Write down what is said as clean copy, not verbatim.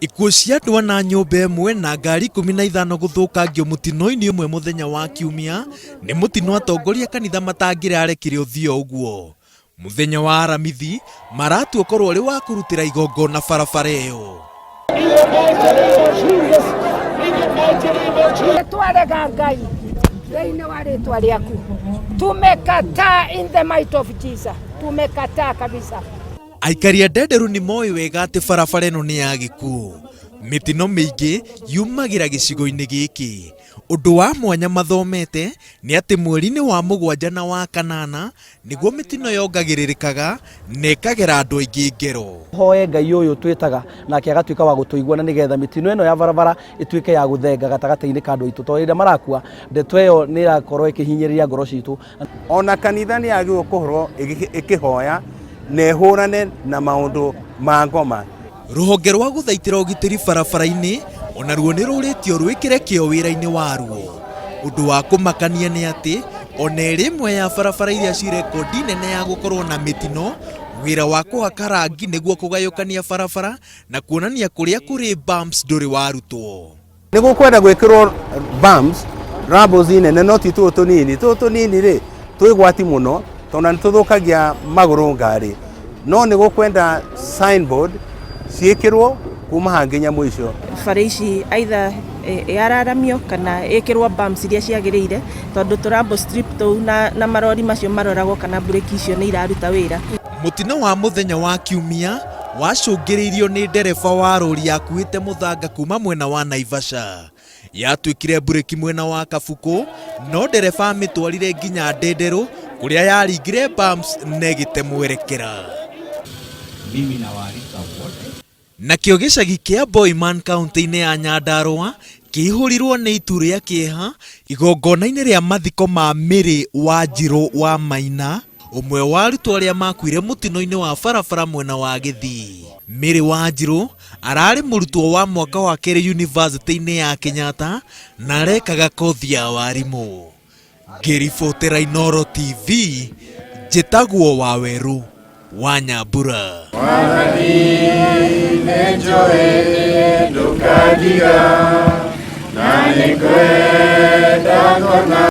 Ikuũ cia andũ ana nyũmba ĩmwe na ngari 15 gũthũkangio mũtino-inĩ ũmwe mũthenya wa Kiumia nĩ mũtino atongoria a kanitha matangĩrarekire ũthiĩ o ũguo. Mũthenya wa Aramithi maratua ũkorwo ũrĩ wa kũrutĩra igongona barabara ĩyo. Twarega Ngai thĩinĩ wa rĩtwa rĩaku, tumekataa in the might of Jesus, tumekataa kabisa. Aikari a Ndenderu nĩ moĩ wega atĩ barabara ĩno nĩ ya gĩkuũ. Mĩtino mĩingĩ yumagĩra gĩcigo-inĩ gĩkĩ. Ũndũ wa mwanya mathomete nĩ atĩ mweri-inĩ wa mũgwanja na wa kanana nĩguo mĩtino yongagĩrĩrĩkaga na ĩkagera andũ aingĩ ngero. Hoe Ngai ũyũ twĩtaga nake agatuĩka wa gũtũigua na nĩgetha mĩtino ĩno ya barabara ĩtuĩke ya gũthenga gatagatĩ-inĩ ka andũ aitũ, tondũ rĩrĩa marakua ndeto ĩyo nĩ ĩrakorwo ĩkĩhinyĩrĩria ngoro citũ. Ona kanitha nĩ yagĩrĩirwo kũhorwo ĩkĩhoya na ĩhũrane na maũndũ ma ngoma. Rũhonge rwa gũthaitĩra ũgitĩri barabara-inĩ onaruo nĩ rũrĩtio rwĩkĩre kĩo wĩra-inĩ waruo. Ũndũ wa kũmakania nĩ atĩ ona ĩrĩ ĩmwe ya barabara iria ci rekondi nene ya gũkorwo na mĩtino, wĩra wa kũhaka rangi nĩguo kũgayũkania barabara na kuonania kũrĩa kũrĩ bumps ndũrĩ warutwo. Nĩ gũkwenda gwĩkĩrwo bumps rumbles nene no ti tũtũ tũnini. Tũtũ tũnini rĩ twĩ gwati mũno tondũ nĩ tũthũkagia magũrũ ngari, no nĩ gũkwenda signboard ciĩkĩrwo kuma haha nginya mũico. Bara ici either yararamio kana ĩkĩrwo bumps iria ciagĩrĩire, tondũ tũ rumble strip tũu na marori macio maroragwo kana mburĩki icio nĩ iraruta wĩra. Mũtino wa mũthenya wa Kiumia wacũngĩrĩirio nĩ ndereba wa rori yakuĩte mũthanga kuma mwena wa Naivasha. Yatuĩkire mburĩki mwena wa Kabukũ, no ndereba amĩtwarire nginya Ndenderũ kũrĩa yaringire bumps na ĩgĩte mwerekera. Mimi nawaalika wote. Nakĩo gĩcagi kĩa Boiman kaunti-inĩ ya Nyandarua kĩihũrirwo nĩ itu rĩa kĩeha igongona-inĩ rĩa mathiko ma Mary Wanjirũ wa Maina, ũmwe wa arutwo arĩa makuire mũtino-inĩ wa barabara mwena wa Gĩthii. Mary Wanjirũ ararĩ mũrutwo wa mwaka wa kerĩ yunivasĩtĩ-inĩ ya Kenyatta na arekaga kothi ya warimũ. Ngĩribotera Inooro TV, njĩtagwo Wawerũ wa Nyambura. Mwathani nĩnjũĩ ndũkandiga na nĩngwenda kuona.